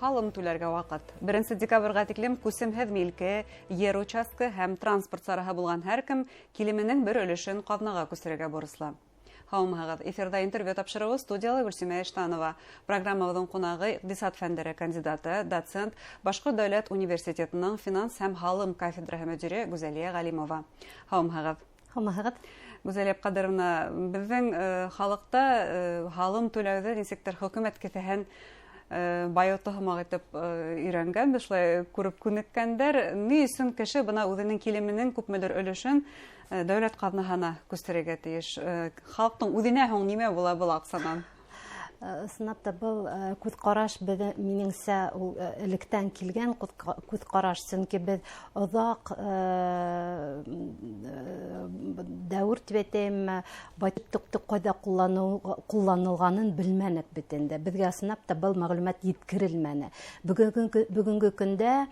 Һалым түләргә ваҡыт. 1 декабргә тиклем күсемһеҙ милке, ер участкы һәм транспорт сараһы булған һәр кем килеменең бер өлөшөн ҡаҙнаға күсерергә бурыслы. Һаумыһығыҙ! Эфирҙа интервью тапшырыуы, студияла Гөлсимә Иштанова. Программабыҙҙың ҡунағы иҡтисад фәндәре кандидаты, доцент, Башҡорт дәүләт университетының финанс һәм һалым кафедраһы мөдире Гүзәлиә Ғәлимова. Һаумыһығыҙ! Һаумыһығыҙ! Гүзәлиә Ҡадыровна, беҙҙең халыҡта һалым түләүҙе нисектер хөкүмәт кеҫәһен байыты һымаҡ итеп өйрәнгән, шулай күреп күнеккәндәр. Ни өсөн кеше бына үҙенең килеменең күпмелер өлөшөн дәүләт ҡаҙнаһына күсерергә тейеш? Халыҡтың үҙенә һуң нимә була был аҡсанан? Ысынлап та, был күҙ ҡараш беҙ, минеңсә, ул электән килгән күҙ ҡараш, сөнки беҙ оҙаҡ дәүер тип әйтәйемме, байлыҡты ҡайҙа ҡулланылғанын белмәнек бит инде. Беҙгә ысынлап та был мәғлүмәт еткерелмәне. Бөгөнгө көндә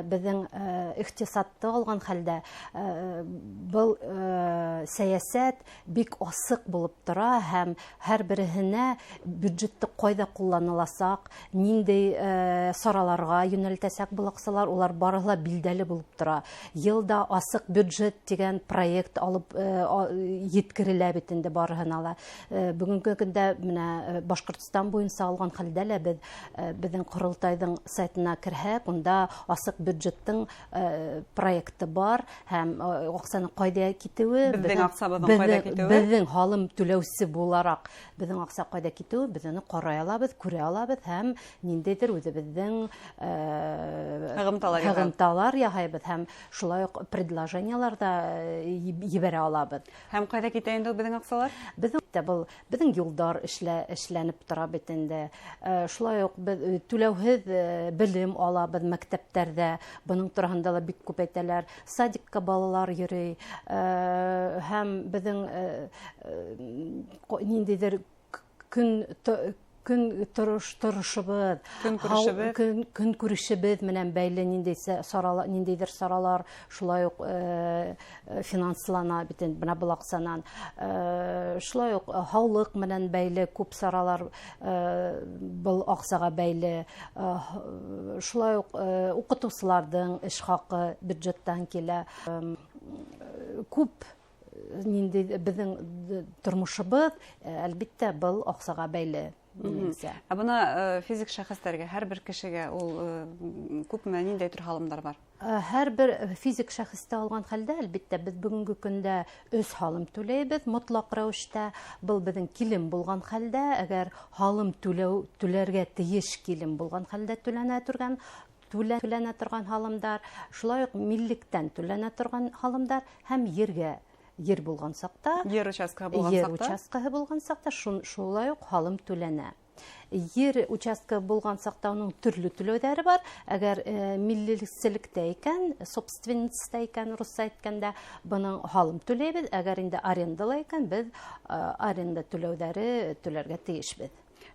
беҙҙең иҡтисадты алған хәлдә был сәйәсәт бик асыҡ булып тора һәм һәр береһенә бюджетты ҡайҙа ҡулланыласаҡ, ниндәй сараларға йүнәлтәсәк был аҡсалар, улар барыһы ла билдәле булып тора. Йылда асыҡ бюджет тигән проект алып еткерелә бит инде барыһына ла. Бөгөнгө көндә менә Башҡортостан буйынса алған хәлдә лә беҙ беҙҙең ҡоролтайҙың сайтына керһәк, унда асыҡ бюджеттың проекты бар һәм аҡсаның ҡайҙа китеүе, беҙҙең аҡсабыҙҙың ҡайҙа китеүе, беҙҙең һалым түләүсе булараҡ беҙҙең аҡса ҡайҙа китеүе, беҙ уны ҡарай алабыҙ, күрә алабыҙ һәм ниндәйҙер үҙебеҙҙең һығымталар яһайбыҙ һәм шулай уҡ предложениелар ҙа ебәрә алабыҙ. Һәм ҡайҙа китә инде беҙҙең аҡсалар? Беҙҙең был беҙҙең юлдар эшләнеп тора бит инде. Шулай уҡ беҙ түләүһеҙ белем алабыҙ мәктәптәрҙә. Бының тураһында ла бик күп әйтәләр. Садикка балалар йөрөй. Һәм беҙҙең ниндәйҙер көн торошобоҙ, көн күрешебеҙ менән бәйле ниндәйҙер саралар шулай уҡ финанслана бит инде бына был аҡсанан. Шулай уҡ һаулыҡ менән бәйле күп саралар был аҡсаға бәйле. Шулай уҡ уҡытыусыларҙың эш хаҡы бюджеттан килә. Күп ниндәй беҙҙең тормошобоҙ, әлбиттә, был аҡсаға бәйле. Ә бына физик шәхестәргә, һәр бер кешегә ул күпме, ниндәй төр һалымдар бар? Һәр бер физик шәхестә алған хәлдә, әлбиттә, беҙ бөгөнгө көндә 3 һалым түләйбеҙ мотлаҡ рәүештә. Был беҙҙең килем булған хәлдә, әгәр һалым түләргә тейеш килем булған хәлдә түләнә торған һалымдар, шулай уҡ миллектән түләнә торған һалымдар һәм ергә ер булған саҡта, ер участкаһы булған саҡта, ер участкаһы булған саҡта шулай уҡ һалым түләнә. Ер участкаһы булған саҡта уның төрлө түләүҙәре бар. Әгәр миллилектә икән, собственностьта икән, русса әйткәндә, бының һалым түләйбеҙ. Әгәр инде арендала икән, беҙ аренда түләүҙәре түләргә тейешбеҙ.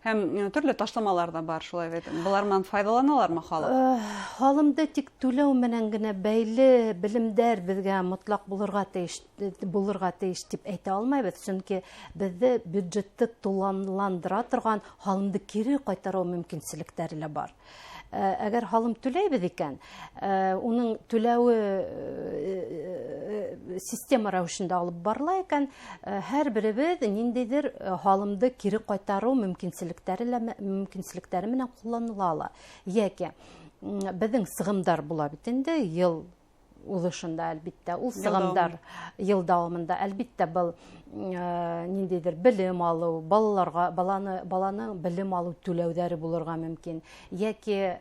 Һәм төрлө ташламалар ҙа бар, шулай бит. Былар менән файҙаланалармы халыҡ? Һалымды тик түләү менән генә бәйле белемдәр беҙгә мотлаҡ булырға тейеш тип әйтә алмайбыҙ, сөнки беҙҙе бюджетты тулыландыра торған һалымды кире ҡайтарыу мөмкинселектәре лә бар. Әгәр һалым түләйбеҙ икән, уның түләүе система рәүешендә алып барыла икән, һәр беребеҙ ниндәйҙер һалымды кире ҡайтарыу мөмкинселектәре менән ҡулланыла ала. Йәки беҙҙең сығымдар була бит инде йыл уҙышында, әлбиттә, ул сығымдар йыл дауамында, әлбиттә, был ниндәйҙер белем алыу, балаларға, баланың белем алыу түләүҙәре булырға мөмкин, йәки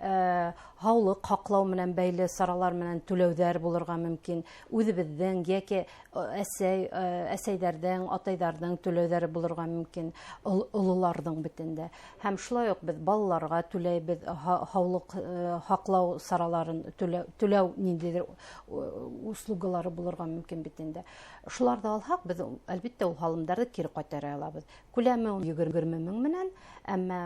һаулыҡ һаҡлау менән бәйле саралар менән түләүҙәр булырға мөмкин, үҙебеҙҙең йәки әсәйҙәрҙең, атайҙарҙың түләүҙәре булырға мөмкин, ололарҙың бит инде. Һәм шулай уҡ беҙ балаларға түләйбеҙ, һаулыҡ һаҡлау сараларын түләү ниндәйҙер услугалары булырға мөмкин бит инде. Шуларҙы алһаҡ, беҙ әлбиттә ул һалымдарҙы кире ҡайтара алабыҙ. Күләме 20 мең менән, әммә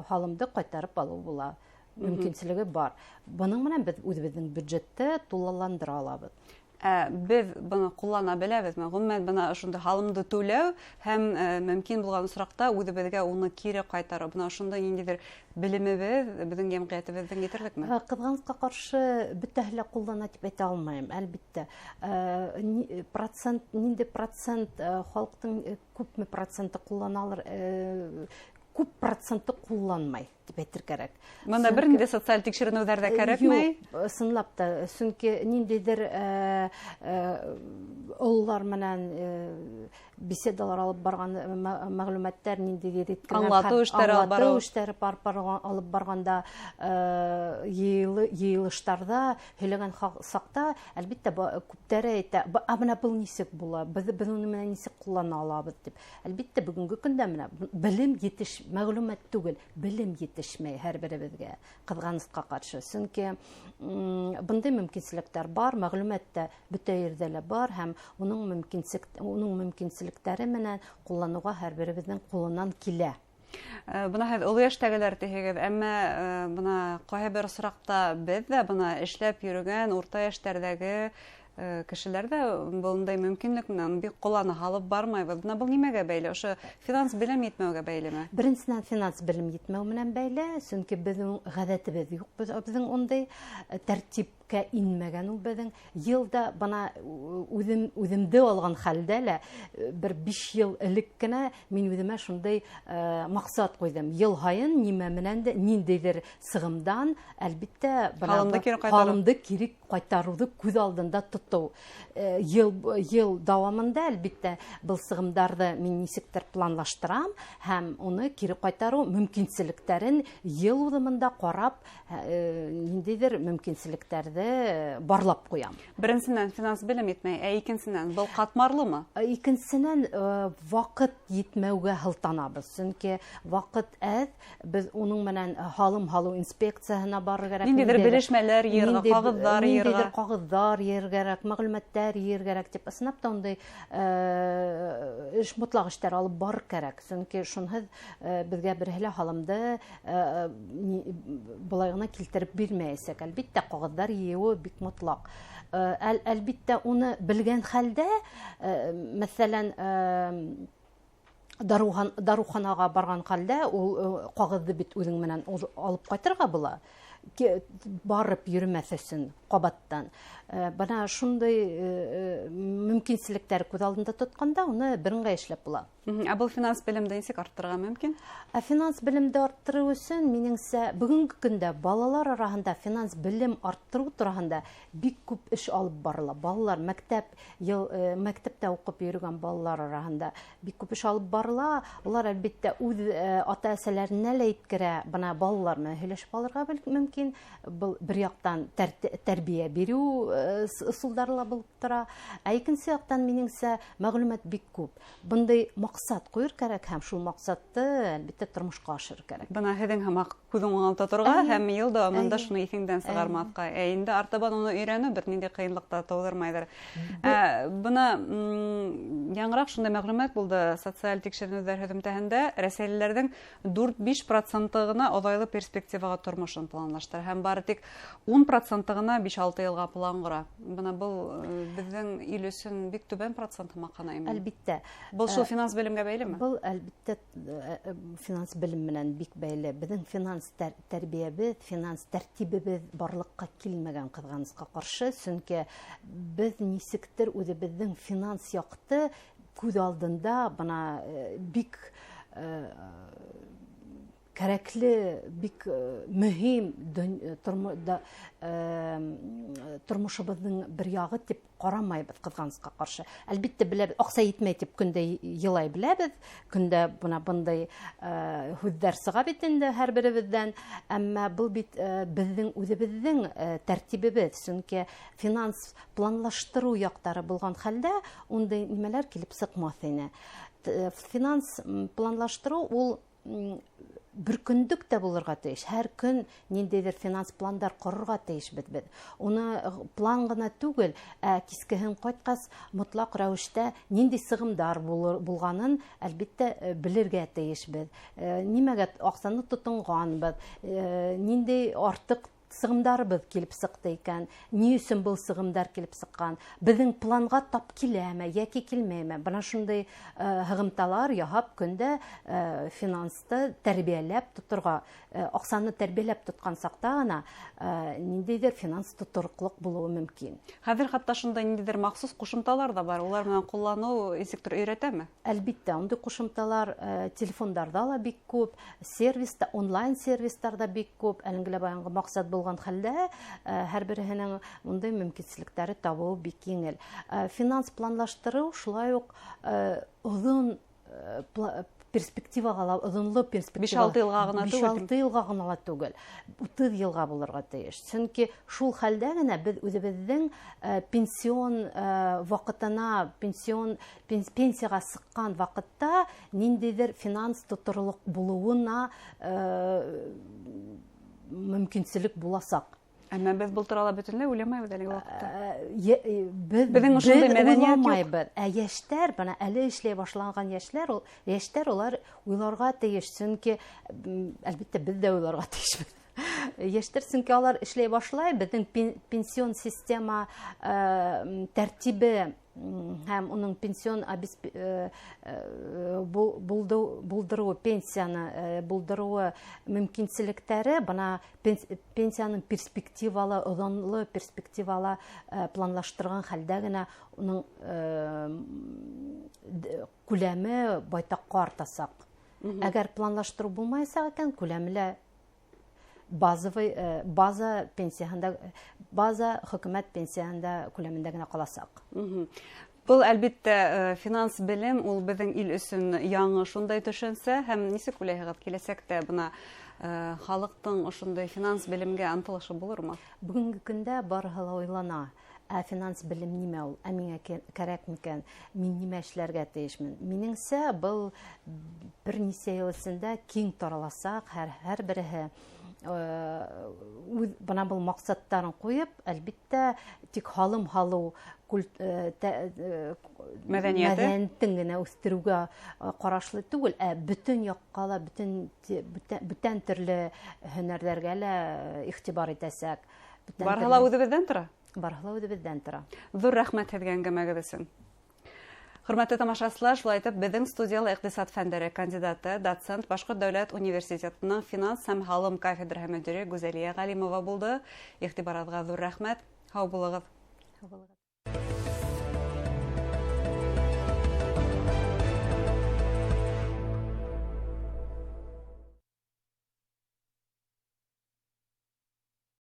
һалымды ҡайтарып алыу була, мөмкинселеге бар. Бының менән беҙ үҙебеҙҙең бюджетты тулыландыра алабыҙ. Беҙ быны ҡуллана беләбеҙме? Ғөмүмән, бына ошондай һалымды түләү һәм мөмкин булған осраҡта үҙебеҙгә уны кире ҡайтарыу. Бына ошондай ниндәйҙер белемебеҙ беҙҙең йәмғиәтебеҙҙең етерлекме? Ҡыҙғанысҡа ҡаршы, бөтәһе лә ҡуллана тип әйтә алмайым, әлбиттә. Процент, ниндәй процент, халыҡтың күпме проценты ҡулланалыр, күп проценты ҡулланмай тип әйтер кәрәк. Бында бер ниндәй социаль тикшеренеүҙәр ҙә кәрәкмәй? Юҡ, ысынлап та, сөнки ниндәйҙер ололар менән беседалар алып барған, мәғлүмәттәр ниндәйҙер еткергән Аңлатыу эштәре алып барыу. Аңлатыу эштәре алып барғанда, йыйылыштарҙа һөйләгән саҡта, әлбиттә, күптәре әйтә, ә бына был нисек була, беҙ уны менән нисек ҡуллана алабыҙ тип. Әлбиттә, бөгөнгө көндә менә белем етеш, мәғлүмәт түгел, белем етешмәй һәр беребеҙгә, ҡыҙғанысҡа ҡаршы. Сөнки бындай мөмкинселектәр бар, мәғлүмәт тә бөтә ерҙә лә бар, һәм уның мөмкинселектәре менән ҡулланыуға һәр беребеҙҙең ҡулынан килә. Бына һеҙ оло йәштәгеләр тиһегеҙ, әммә бына ҡайһы бер осраҡта беҙ ҙә бына эшләп йөрөгән урта йәштәрҙәге кешеләр ҙә бындай мөмкинлек менән бик ҡуллана һалып бармайбыҙ. Бына был нимәгә бәйле? Ошо финанс белем етмәүгә бәйлеме? Беренсенән, финанс белем етмәү менән бәйле, сөнки беҙҙең ғәҙәтебеҙ юҡ, беҙҙең ундай тәртипкә инмәгән ул беҙҙең. Йылда бына үҙемде алған хәлдә лә бер 5 йыл элек кенә мин үҙемә шундай маҡсат ҡуйҙым. Йыл һайын нимә менән дә ниндәйҙер сығымдан, әлбиттә, бына Һалымды кире ҡайтарыу. һалымды кире ҡайтарыуҙы күҙ алдында тотоу. Йыл дауамында, әлбиттә, был сығымдарҙы мин нисектер планлаштырам һәм уны кире ҡайтарыу мөмкинселектәрен йыл уҙымында ҡарап, ниндәйҙер мөмкинселектәрҙе барлап ҡуям. Беренсенән, финанс белем етмәй, ә икенсенән, был ҡатмарлымы? Икенсенән, ваҡыт етмәүгә һылтанабыҙ, сөнки ваҡыт әҙ, беҙ уның менән һалым һалыу инспекцияһына барыр кәрәк. Ниндәйҙер белешмәләр йыйырға, ҡағыҙҙар йыйырға. Ниндәйҙер ҡағыҙҙар йыйырға кәрәк, мәғлүмәттәр йыйырға кәрәк тип, ысынлап та ундай эш мотлаҡ эштәр алып барыр кәрәк, сөнки шунһыҙ беҙгә береһе лә һалымды былай ғына килтереп бирмәйәсәк. Әлбиттә, ҡағыҙҙар йыйыуы бик мотлаҡ. Әлбиттә, уны белгән хәлдә, мәҫәлән, даруханаға барған хәлдә ул ҡағыҙҙы бит үҙең менән алып ҡайтырға була, барып йөрөмәҫ өсөн ҡабаттан. Бына шундай мөмкинселектәр күҙ алдында тотҡанда уны берыңғай эшләп була. Ә был финанс белемде нисек арттырырға мөмкин? Ә финанс белемде арттырыу өсөн, минеңсә, бөгөнгө көндә балалар араһында финанс белем арттырыу тураһында бик күп эш алып барыла. Балалар мәктәптә уҡып йөрөгән балалар араһында бик күп эш алып барыла. Улар әлбиттә үҙ ата-әсәләренә лә еткерә. Бына балалар менән һөйләшеп алырға мөмкин. Был бер яҡтан тәрбиә биреү ысулдары ла булып тора. Ә икенсе яҡтан, минеңсә, мәғлүмәт бик күп. Бындай маҡсат ҡуйыр кәрәк һәм шул маҡсатты әлбиттә тормошҡа ашырыр кәрәк. Бына һеҙҙең һымаҡ күҙең уңалта торға һәм йыл дауамында шуны иҫеңдән сығармаҫҡа. Ә инде артабан уны өйрәнеү бер ниндәй ҡыйынлыҡ та тыуҙырмайҙыр. Бына яңыраҡ шундай мәғлүмәт булды социаль тикшеренеүҙәр һөҙөмтәһендә рәсәйлеләрҙең дүрт-биш проценты ғына оҙайлы перспективаға тормошон планлаштыра һәм бары тик ун проценты ғына биш-алты йылға план ҡора. Бына был беҙҙең ил өсөн бик түбән процент һымаҡ һанайым. Әлбиттә. Был шул финанс белемгә бәйлеме? Был әлбиттә финанс белем менән бик бәйле. Беҙҙең финанс тәрбиәбеҙ, финанс тәртибебеҙ барлыҡҡа килмәгән ҡыҙғанысҡа ҡаршы, сөнки беҙ нисектер үҙебеҙҙең финанс яҡты күҙ алдында бына бик кәрәкле, бик мөһим тормошобоҙҙоң бер яғы тип ҡарамайбыҙ ҡыҙғанысҡа ҡаршы. Әлбиттә, беләбеҙ, аҡса етмәй тип көндә йылай беләбеҙ, көндә бына бындай һүҙҙәр сыға бит инде һәр беребеҙҙән, әммә был бит беҙҙең үҙебеҙҙең тәртибебеҙ, сөнки финанс планлаштырыу яҡтары булған хәлдә ундай нимәләр килеп сыҡмаҫ ине. Финанс планлаштырыу ул бер көндөк тә булырға тейеш. Һәр көн ниндәйҙер финанс пландар ҡорорға тейешбеҙ беҙ. Уны план ғына түгел, ә кискеһен ҡайтҡас мотлаҡ рәүештә ниндәй сығымдар булғанын әлбиттә белергә тейешбеҙ. Нимәгә аҡсаны тотонғанбыҙ, ниндәй артыҡ Сығымдарыбыҙ килеп сыҡты икән, ни өсөн был сығымдар килеп сыҡҡан, беҙҙең планға тап киләме йәки килмәйме? Бына шундай һығымталар яһап көндә финансты тәрбиәләп тоторға, аҡсаны тәрбиәләп тотҡан саҡта ғына ниндәйҙер финанс тотороҡлоҡ булыуы мөмкин. Хәҙер хатта шундай ниндәйҙер махсус ҡушымталар ҙа бар, улар менән ҡулланыу нисектер өйрәтәме? Әлбиттә, ундай ҡушымталар телефондарҙа ла бик күп, сервиста, онлайн сервистарҙа бик күп. Әлеге лә баянғы маҡсат булған хәлдә һәр береһенең ундай мөмкинселектәре табыуы бик еңел. Финанс планлаштырыу шулай уҡ оҙон перспективаға ла, оҙонло перспектива. 5-6 йылға ғына түгел. 5-6 йылға ғына ла түгел, 30 йылға булырға тейеш. Сөнки шул хәлдә генә беҙ үҙебеҙҙең пенсион ваҡытына, пенсияға сыҡҡан ваҡытта ниндәйҙер финанс тоторлоҡ булыуына мөмкинселек буласаҡ. Әммә беҙ был турала бөтөнләй уйламайбыҙ әлеге ваҡытта. Беҙ уйламайбыҙ. Ә йәштәр, бына әле эшләй башланған йәшләр, йәштәр улар уйларға тейеш, сөнки әлбиттә беҙ ҙә уйларға тейешбеҙ. Йәштәр, сөнки алар эшләй башлай, беҙҙең пенсион система тәртибе һәм уның пенсион булдырыуы, пенсияны булдырыуы мөмкинселектәре, бына пенсияның перспективалы, оҙонло перспективалы планлаштырған хәлдә генә уның күләме байтаҡҡа артасаҡ. Әгәр планлаштырыу булмаясаҡ икән, күләме лә базовый, база пенсияһында, база хөкүмәт пенсияһында күләмендә генә ҡаласаҡ. Был әлбиттә финанс белем ул беҙҙең ил өсөн яңы шундай төшөнсә, һәм нисек уйлайһығыҙ, киләсәктә бына халыҡтың ошондай финанс белемгә ынтылышы булырмы? Бөгөнгө көндә барыһы ла уйлана. Ә финанс белем нимә ул? Ә миңә кәрәк микән? Мин нимә эшләргә тейешмен? Минеңсә, был бер нисә йыл эсендә киң тараласаҡ, һәр береһе үҙ бына был маҡсаттарын ҡуйып, әлбиттә, тик һалым һалыу мәҙәниәтен генә үҫтереүгә ҡарашлы түгел, ә бөтөн яҡҡа ла, бүтән төрлө һөнәрҙәргә лә иғтибар итәсәк. Барыһы ла үҙебеҙҙән тора? Барыһы ла үҙебеҙҙән тора. Ҙур рәхмәт һеҙгә әңгәмәгеҙ өсөн. Хөрмәтле тамашасылар, шулай итеп, беҙҙең студияла иҡтисад фәндәре кандидаты, доцент, Башҡорт дәүләт университетының финанс һәм һалым кафедраһы мөдире Гүзәлиә Ғәлимова булды. Иғтибарығыҙға ҙур рәхмәт. Һау булығыҙ. Һау булығыҙ.